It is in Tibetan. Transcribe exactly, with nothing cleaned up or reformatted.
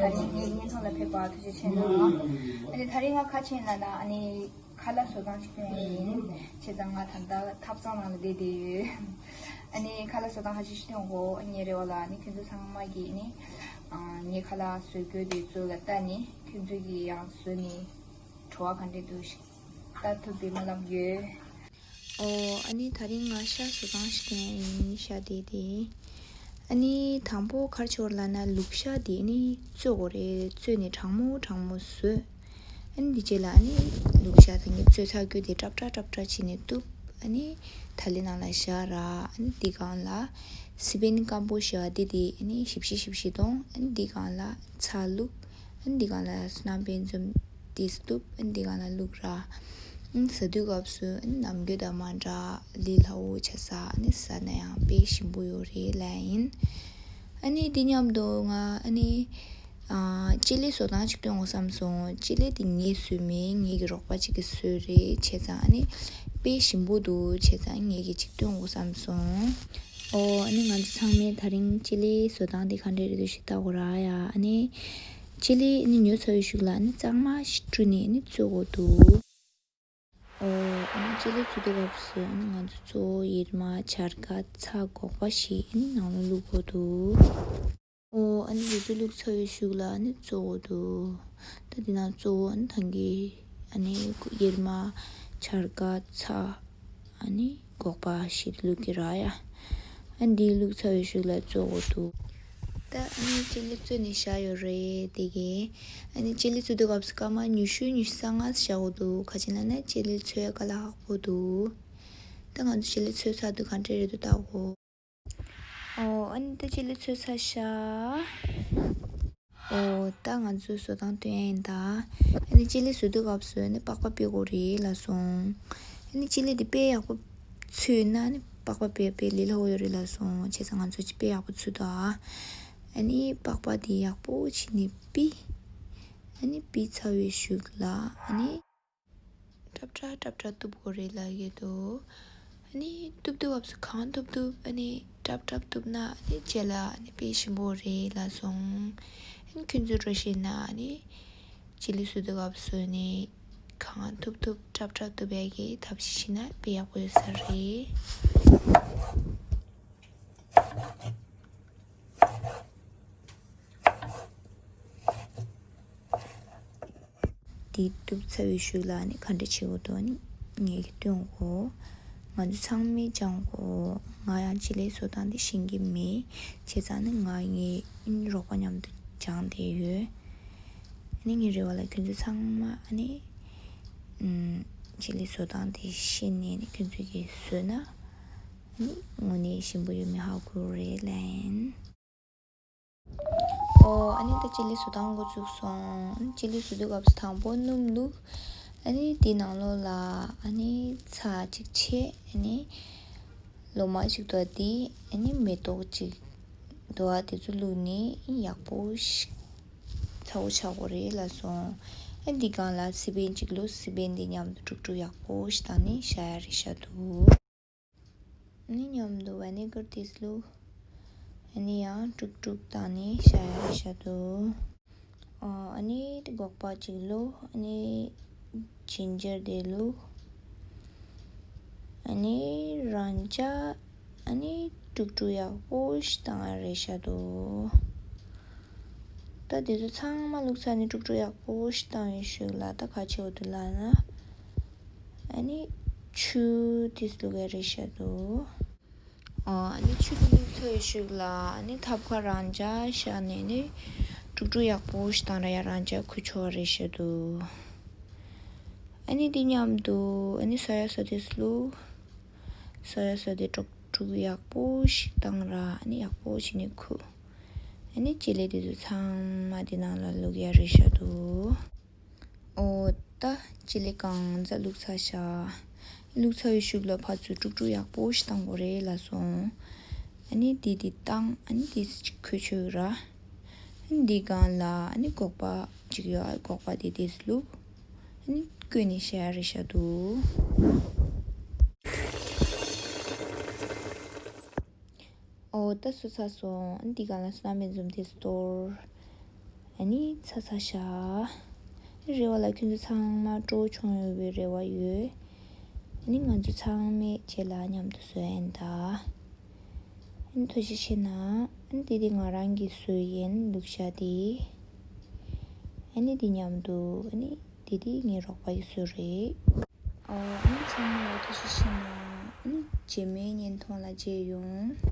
ཨ་ནི་ངའི་བརྙན་ཐུང་ལ་ཕེབས་པར་ཐུགས་རྗེ་ཆེ་གནང་། ཨ་ནི་དེ་རིང་ང་ག་རེ་བྱས་ཡིན་ལབ་ན། ཨ་ནི་ཁ་ལག་བཟོ་སྟངས་ཤིག་སྟོན་ཡ་ཡིན། བྱས་ཙང་ང་ད་ལྟ་ཐབ་ཚང་ནང་ལ་བསྡད་བསྡད་ཡོད། ཨ་ནི་ཁ་ལག་བཟོ་སྟངས་ཁ་ཤས་ཤིག་སྟོན་གོ། ཨ་ནི་ངའི་རེ་བ་ལ་ཨ་ནི་ཁྱོད་ཚོ་ཚང་མ་གིས་ཨ་ནི་ཨ་ངའི་ཁ་ལག་བཟོ་དགོས་དེ་ཚོ་ལ་ལྟ་ནས་ཁྱོད་ཚོ་གིས་ཡང་བཟོས་ནས་བྲོ་བ་ག་འདྲས་འདུག་ཤིག་ལྟ་ཐུབ་པའི་སྨོན་ལམ་ཡོད། ཨོ། ཨ་ནི་དེ་རིང་ང་ཤ་བཟོ་སྟངས་ཤིག་སྟོན་ཡ་ཡིན། ཤ་དེ་དེ། ཨ་ནི་དང་པོ་ག་རེ་བྱེད་དགོས་ལབ་ན་ལུག་ཤ་དེ་ཨ་ནི་བཙོ་དགོས་རེད། བཙོས་ནས་གྲང་མོ་གྲང་མོ་བཟོས། ཨ་ནི་དེ་རྗེས་ལ་ཨ་ནི་ལུག་ཤ་དེ་ངས་བཙོས་ཚར་རྒྱུ་དེ་སྲབ་སྲབ་སྲབ་སྲབ་བྱས་ནས་གཏུབ། ཨ་ནི་ཐ་ལི་ནང་ལ་བཞག་ར། ཨ་ནི་དེའི་སྒང་ལ་སི་པན་སྐམ་པོ་ཞེ་པོ་དེ་དེ་ཨ་ནི་ཞིབ་ཞིབ་ཞིབ་ཞིབ་གཏོང་། ཨ་ནི་དེའི་སྒང་ལ་ཚྭ་བླུགས། ཨ་ནི་དེའི་སྒང་ལ་སོ་ནམ་པའི་འཛུམ་དེ་གཏུབ། ཨ་ནི་དེའི་སྒང་ལ་བླུགས་ར། ཨ་ནི་ཟ་དུས་སྐབས་སུ་ཨ་ནི་ནམ་རྒྱུན་དང་མ་འདྲ་ལས་སླ་བོ་ཆགས་ས། ཨ་ནི་ཟ་ན་ཡང་དཔེ་ཞིམ་པོ་ཡོད་རེད་ལབ་ཡིན། ཨ་ནི་འདི་མཉམ་དུ་ང་ཨ་ནི་ཨ་ཅི་ལི་བཟོ་སྟངས་ཅིག་སྟོན་དགོས་བསམ་སོང་། ཅི་ལི་འདི་ངས་བཟོས་མེད། ངེད་ཀྱི་རོགས་པ་ཅིག་གིས་བཟོས་རེད། བྱས་ཙང་ཨ་ནི་དཔེ་ཞིམ་པོ་འདུག། བྱས་ཙང་ངེད་ཀྱིས་ཅིག་སྟོན་དགོས་བསམ་སོང་། ཨོ། ཨ་ནི་ང་ཚོ་ཚང་མས་དེ་རིང་ཅི་ལི་བཟོ་སྟངས་འདི་ག་འདྲས་རེད་འདུག་ཞིག་ལྟ་དགོས་ར་ཡ། ཨ་ནི་ཅི་ལི་ཨ་ནི་ཉོས་ཚར་བའི་གཞུག་ལ་ཨ་ནི་གཙང་མ་ཞིག་བཀྲུས་ནས་ཨ་ནི་བཙོ་དགོས་འདུག། ཨོ། ཨ་ནི་ཅི་ལི་བཙོ་དུས་སྐབས་སུ་ཨ་ནི་ང་ཚོ་གཙོ་བོ་ཡེར་མ། བྱ་དཀར། ཚྭ། སྒོག་པ་བཞི་ཨ་ནི་ནང་ལ་བླུག་དགོས་འདུག། ཨོ། ཨ་ནི་དེ་ཚོ་བླུགས་ཚར་བའི་གཞུག་ལ་ཨ་ནི་བཙོ་དགོས་འདུག། ད་དེ་ནང་གཙོ་བོ་ཨ་ནི་ཐང་གི་ཨ་ནི་ཡེར་མ། བྱ་དཀར། ཚྭ། ཨ་ནི་སྒོག་པ་བཞི་དེ་བླུག་གི་ར་ཡ། ཨ་ནི་འདི་བླུགས་ཚར་བའི་གཞུག་ལ་བཙོ་དགོས་འདུག། ད་ཨ་ནི་ཅི་ལི་བཙོས་ནས་བཞག་ཡོད་རེད་དེ་གས། ཨ་ནི་ཅི་ལི་བཙོ་དུས་སྐབས་སུ་སྐར་མ་ཉི་ཤུ་ཉི་ཤུ་རྩ་ལྔ་བཞག་དགོས་འདུག། ག་ཅི་ལབ་ན་ཅི་ལི་བཙོ་ཡ་དཀའ་ལས་ཁག་པོ་འདུག། ད་ང་ཚོ་ཅི་ལི་བཙོས་ཚར་དུས་ག་འདྲས་རེད་འདུག་ལྟ་དགོས། ཨོ། ཨ་ནི་ད་ཅི་ལི་བཙོས་ཚར་ཤག། ཨོ། ད་ང་ཚོས་བཟོ་སྟངས་སྟོན་ཡ་ཡིན་ད། ཨ་ནི་ཅི་ལི་བཟོ་དུས་སྐབས་སུ་ཨ་ནི་པགས་པ་ཕུད་དགོས་རེད་ལབ་སོང་། ཨ་ནི་ཅི་ལི་འདི་དཔེ་ཡག་པོ་ཚོས་ན་ཨ་ནི་པགས་པ་ཕུད་དཔེ་ལས་སླ་བོ་ཡོད་རེད་ལབ་སོང་། བྱས་ཙང་ང་ཚོས་དཔེ་ཡག་པོ་ཚོས་ད། ཨ་ནི་པགས་པ་འདི་ཡག་པོ་བྱས་ནས་ཕུད། ཨ་ནི་ཕུད་ཚར་བའི་གཞུག་ལ་ཨ་ནི། སྲབ་སྲབ་སྲབ་སྲབ་གཏུབ་དགོས་རེད་ལབ་ཀྱི་འདུག། ཨ་ནི་གཏུབ་དུས་སྐབས་སུ་གང་ཐུབ་ཐུབ་ཨ་ནི་སྲབ་སྲབ་གཏུབ་ན་ཨ་ནི་རྗེས་ལ་ཨ་ནི་དཔེ་ཞིམ་པོ་རེད་ལབ་སོང་། ཨ་ནི་ཁྱོད་ཚོས་འདྲ་བྱས་ན་ཨ་ནི་ཅི་ལི་བཟོ་དུས་སྐབས་སུ་ཨ་ནི་གང་ཐུབ་ཐུབ་སྲབ་སྲབ་གཏུབ་ཡ་གི་ཐབས་ཤེས་བྱས་ན་དཔེ་ཡག་པོ་ཡོད་ས་རེད། དེ་གཏུབ་ཚར་བའི་གཞུག་ལ་ནི་ག་འདྲ་བྱེད་དགོས་འདུག་ནི་ངས་ཀྱིས་སྟོན་གོ། ང་ཚོ་ཚང་མས་སྦྱང་དགོས། ང་ཡང་ཅི་ལི་བཟོ་སྟངས་དེ་ཤེས་ཀྱི་མེད། བྱས་ཙང་ནི་ང་ངའི་རོགས་པ་མཉམ་དུ་སྦྱངས་བསྡད་ཡོད། ཨ་ནི་ངའི་རེ་བ་ལ་ཁྱོད་ཚོ་ཚང་མ་ཨ་ནི་ཨམ་ཅི་ལི་བཟོ་སྟངས་དེ་ཤེས་ནས་ནི་ཁྱོད་ཚོ་གིས་བཟོས་ན་ཨ་ནི་དངོས་གནས་ཞིམ་པོ་ཡོད་མེད་ཧ་གོ་རེད་ལན། ཨོ། ཨ་ནི་ད་ཅི་ལི་བཟོ་སྟངས་འགོ་བཙུགས་སོང་། ཨ་ནི་ཅི་ལི་བཟོ་དུས་སྐབས་སུ་དང་པོ་སྣུམ་བླུགས། ཨ་ནི་དེའི་ནང་ལོགས་ལ་ཨ་ནི་ཚྭ་གཅིག་བྱས། ཨ་ནི་ལོ་མ་གཅིག་དོ་དེ་ཨ་ནི་མེ་ཏོག་གཅིག་དོ་ཨ་དེ་ཚོ་བླུགས་ནས་ཡག་པོ་ཞིག་ཚ་བོ་ཆགས་དགོས་རེད་ལབ་སོང་། ཨ་འདི་སྒང་ལ་སི་པན་གཅིག་བླུགས། སི་པན་འདི་མཉམ་དུ་དཀྲུག་དཀྲུག་ཡག་པོ་ཞིག་བཏང་ནས་བཞག་ཡ་རེད་ཤག་འདུག། ཨ་ནི་མཉམ་དུ་ཝི་ནི་གར་དེ་བླུགས། ཨ་ནི་ཡང་དཀྲུག་དཀྲུག་བཏང་ནས་བཞག་ཡ་རེད་ཤག་འདུག། ཨ་ནི་སྒོག་པ་གཅིག་བླུགས། ཨ་ནི་ཇིན་ཇར་དེ་བླུགས། ཨ་ནི་རང་ཅག་ཨ་ནི་དཀྲུག་དཀྲུག་ཡག་པོ་ཞིག་བཏང་ཡ་རེད་ཤག་འདུག། ད་དེ་ཚོ་ཚང་མ་བླུགས་ཚར་ནས་དཀྲུག་དཀྲུག་ཡག་པོ་ཞིག་བཏང་བའི་གཞུག་ལ་ད་ག་བྱེད་དགོས་འདུག་ལབ་ན། ཨ་ནི་ཆུ་དེ་བླུག་ཡ་རེད་ཤག་འདུག། ཨོ། ཨ་ནི་ཆུ་དེ་བླུགས་ཚར་བའི་གཞུག་ལ་ཨ་ནི་ཐབ་ཁ་རང་འཇགས་བཞག་ནས་ནི་དཀྲུག་དཀྲུག་ཡག་པོ་ཞིག་བཏང་ར་ཡ་རང་འཇགས་ཁུ་ཆོག་རེད་ཤག་འདུག། ཨ་ནི་དེ་མཉམ་དུ་ཨ་ནི་སོ་ཡ་སོ་དེ་བླུགས། སོ་ཡ་སོ་དེ་དཀྲུག་དཀྲུག་ཡག་པོ་ཞིག་བཏང་ར་ཨ་ནི་ཡག་པོ་བྱས་ནས་ཁུ། ཨ་ནི་ཅི་ལི་དེ་ཚོ་ཚང་མ་དེ་ནང་ལ་བླུག་ཡ་རེད་ཤག་འདུག། ཨོ། ད་ཅི་ལི་གང་ཙམ་བླུགས་ཚར་ཤག། བླུགས་ཚར་བའི་གཞུག་ལ་ཕར་ཚུར་དཀྲུག་དཀྲུག་ཡག་པོ་ཞིག་བཏང་དགོས་རེད་ལབ་སོང་། ཨ་ནི་དེ་དེ་བཏང་། ཨ་ནི་དེ་ཅིག་ཁོལ་ཆོག་ར། ཨ་ནི་དེའི་སྒང་ལ་ཨ་ནི་སྒོག་པ་ཅིག་ཡོད། ཨ་སྒོག་པ་དེ་དེ་བླུགས། ཨ་ནི་བསྐོལ་ནས་བཞག་ཡ་རེད་ཤག་འདུག། ཨོ། ད་བཟོས་ཚར་སོང་། ཨ་ནི་དེའི་སྒང་ལ་སོ་ནམ་པའི་འཛུམ་དེ་གཏོར། ཨ་ནི་ཚ་ཚ་ཤ། རེ་བ་ལ་ཁྱོད་ཚོ་ཚང་མ་སྤྲོ་བོ་བྱུང་ཡོད་པའི་རེ་བ་ཡོད། ཨ་ནི་ང་ཚོ་ཚང་མས་རྗེས་ལ་མཉམ་དུ་བཟོ་ཡིན་ད། ཨ་ནི་ཐུགས་རྗེ་ཆེ་གནང་། ཨ་ནི་དེ་དེ་ང་རང་གིས་བཟོས་ཡིན་ལུག་ཤ་དེ། ཨ་ནི་དེ་མཉམ་དུ་ཨ་ནི་དེ་དེ་ངའི་རོགས་པ་ཡིས་བཟོས་རེད། ཨ་ནི་ཚང་མ་ལ་ཐུགས་རྗེ་ཆེ་གནང་། ཨ་ནི་རྗེས་མའི་བརྙན་ཐུང་ལ་མཇལ་ཡོང་།